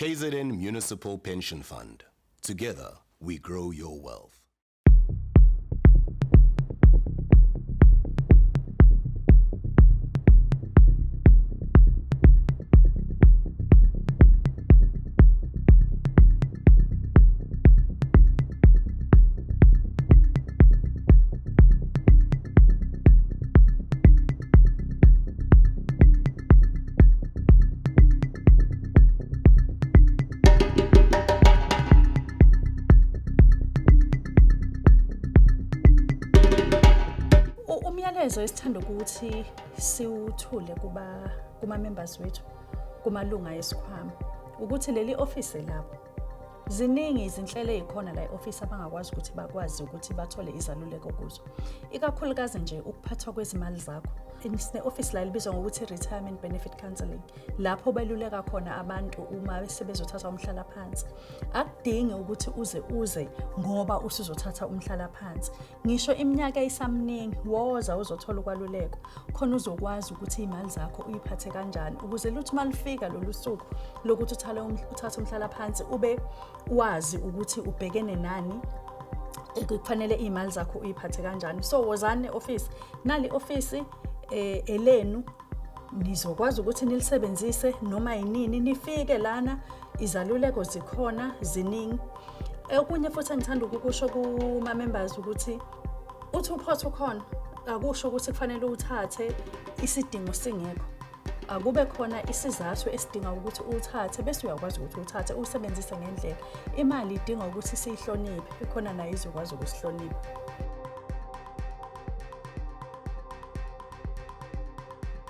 KZN Municipal Pension Fund. Together, we grow your wealth. Umyalezo esithanda ukuthi siwuthule kuba kuma-members wethu, kumalunga esikhwama, ukuthi leli ofisi labo. Ziningi izinhlelo ey'khona la e-ofisi abangakwazi ukuthi bakwazi ukuthi bathole izaluleko kuzo, ikakhulukazi nje ukuphathwa kwezimali zakho. Sine-ofisi la elibizwa ngokuthi i-retirement benefit counselling, lapho beluleka khona abantu uma sebezothatha umhlalaphansi. Akudingi ukuthi uze ngoba usuzothatha umhlalaphansi. Ngisho iminyaka isamningi, woza uzothola ukwalulekwa khona uzokwazi ukuthi iy'mali zakho uyiphathe kanjani, ukuze luthi uma lufika lolu suku lokuthi uthathe umhlalaphansi ube wazi ukuthi ubhekene nani, kufanele iy'mali zakho uyiphathe kanjani. So wozani e-ofisi, nali ofisi elenu, nizokwazi ukuthi nilisebenzise noma yinini. Nifike lana, izaluleko zikhona ziningi. Okunye futhi engithanda ukukusho kuma-members ukuthi uthi uphotho ukhona, akusho ukuthi kufanele uwuthathe isidingo singekho. Akube khona isizathu esidinga ukuthi uwuthathe, bese uyakwazi ukuthi uwuthathe uwusebenzise ngendlela. Imali idinga ukuthi siyihloniphe, ikhona nayo izokwazi ukusihlonipha.